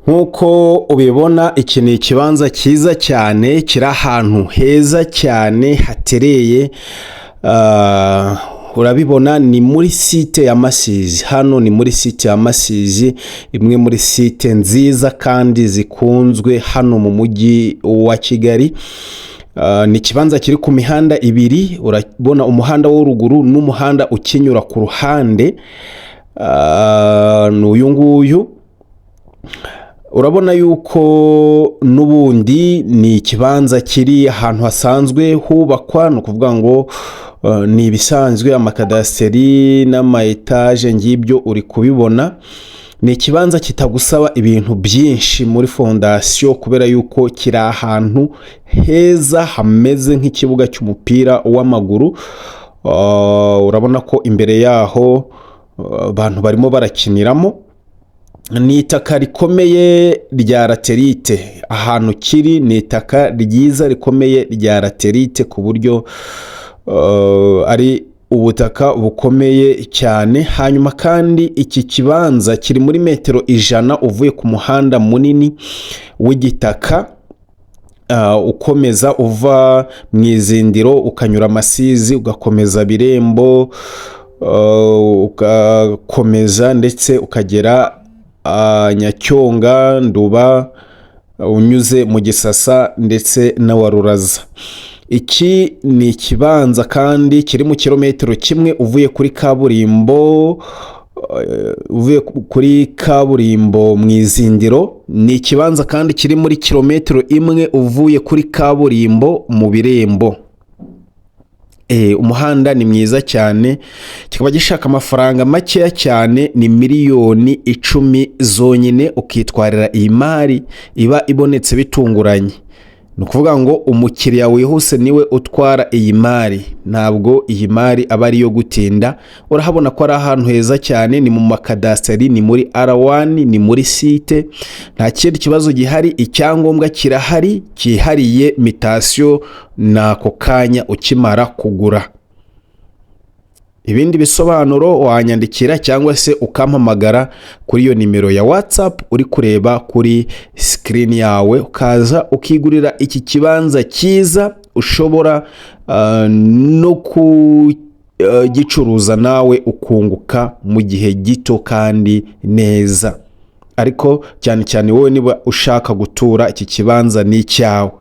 Nk'uko ubibona, iki ni ikibanza cyiza cyane kiri ahantu heza cyane hatereye. Urabibona ni muri site ya Masizi. Hano ni muri site ya Masizi, imwe muri site nziza kandi zikunzwe hano mu mujyi wa Kigali. Ni ikibanza kiri ku mihanda ibiri. Urabona umuhanda wo ruguru n'umuhanda ukinyura ku ruhande. Ni uyu nguyu. Urabona yuko n'ubundi ni ikibanza kiri ahantu hasanzwe hubakwa, ni ukuvuga ngo ni ibisanzwe, amakadasiteri n'ama etaje ngibyo uri kubibona. Ni ikibanza kitagusaba ibintu byinshi muri fondasiyo kubera yuko kiri ahantu heza hameze nk'ikibuga cy'umupira w'amaguru. Urabona ko imbere yaho abantu barimo barakiniramo. Ni itaka rikomeye rya latérite. Ahantu kiri ni itaka ryiza rikomeye rya latérite, ku buryo ari ubutaka bukomeye cyane. Hanyuma kandi iki kibanza kiri muri metero 100 uvuye ku muhanda munini w'igitaka, ukomeza uva mu Izindiro, ukanyura Masizi, ugakomeza Birembo, ugakomeza ndetse ukagera Nyacyonga, Nduba, unyuze mu Gisasa ndetse na Waruraza. Iki ni ikibanza kandi kiri mu kilometero 1 uvuye kuri kaburimbo, uvuye kuri kaburimbo mu Izindiro. Ni ikibanza kandi kiri muri kilometero 1 uvuye kuri kaburimbo mu Birembo. Umuhanda ni mwiza cyane. Kikaba gishaka amafaranga makeya cyane, ni miliyoni 10 zonyine ukitwarira iyi mari iba ibonetse bitunguranye. Ni ukuvuga ngo umukiriya wihuse niwe utwara iyi mari, ntabwo iyi mari aba ari iyo gutinda. Urahabona ko ari ahantu heza cyane, ni mu makadasiteri, ni muri R1, ni muri site, nta kindi kibazo gihari. Icyangombwa kirahari cyihariye, mutation ni ako kanya ukimara kugura. Ibindi bisobanuro wanyandikira cyangwa se ukampamagara kuri iyo nimero ya WhatsApp uri kureba kuri screen yawe, ukaza ukigurira iki kibanza cyiza ushobora no kugicuruza nawe ukunguka mu gihe gito kandi neza. Ariko cyane cyane wowe niba ushaka gutura, iki kibanza ni icyawe.